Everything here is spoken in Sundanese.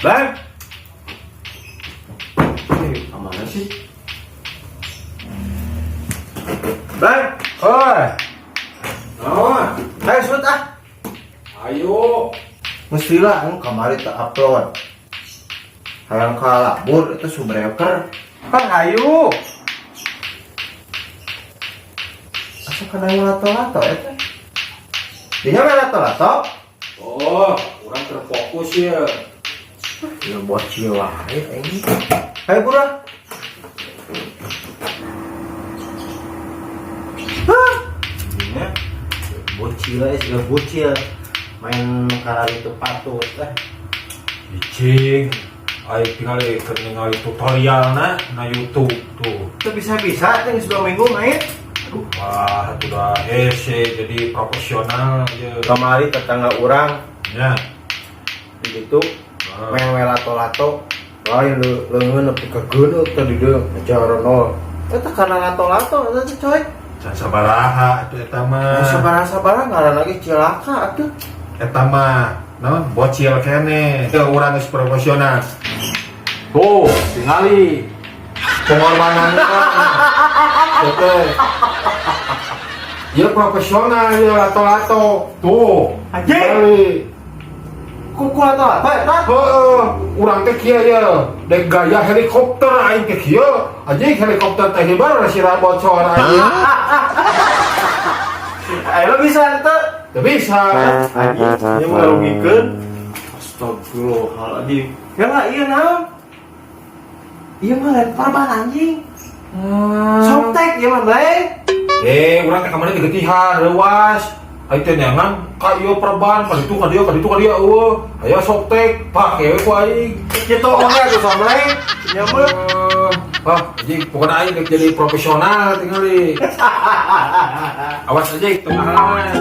Bang. Eh, kemana sih? Bang, Hoi, oh, ayo shoot ah. Ayo. Mestilah anu kamari tak upload. Hayang kalabur itu subscriber. Kan ayo. Asa kana lato-lato eta. Dinya mah lato-lato. Oh, kurang terfokus ya. Ya bocil wae ini. Ayo buru ah. Hah? Ya. Bocil ya, sudah bocil. Main karar itu patut eh. Icing. Ayo tinggal keur ningali tutorial na na YouTube tuh. Itu bisa-bisa teh geus 2 minggu main. Aduh, wah, itu udah hese jadi profesional ya. Kamari tetangga urang Ya. di ditu Ah. main we lato-lato. Lain leungeun nepi ka geuneuh tadi dieu ngejar nol. Eta kana lato-lato eta teh coy. Can sabaraha atuh eta mah. Sabaraha-sabaraha ngaran lagi cilaka atuh. Eta mah naon bocil kene. Teu urang geus profesional. Tuh, tingali pengorbanan urang. Teh. Ya profesional ya lato-lato. Tuh, Anjing. tingali. Kuku lato-lato eta. Heeh, urang teh kieu ye, dek gaya helikopter aing teh kieu. Anjing helikopter teh hibar sirah bocor aing. Ayo bisa ente. Teu bisa. Anjing, ini ngarugikeun. Astagfirullahaladzim. Ya lah, iya naon? Iya mah lain perban anjing. Softtek ieu mah bae. Eh, urang teh kamari digetihan reuas. Aing teh neangan ka ieu perban, ka ditu ka dieu, ka ditu ka dieu eueuh. Aya softtek, pake we ku aing. Kitu oge atuh somleng. Nya mah. Ah, anjing pokoknya aing dek jadi profesional tingali. Awas aja tengah.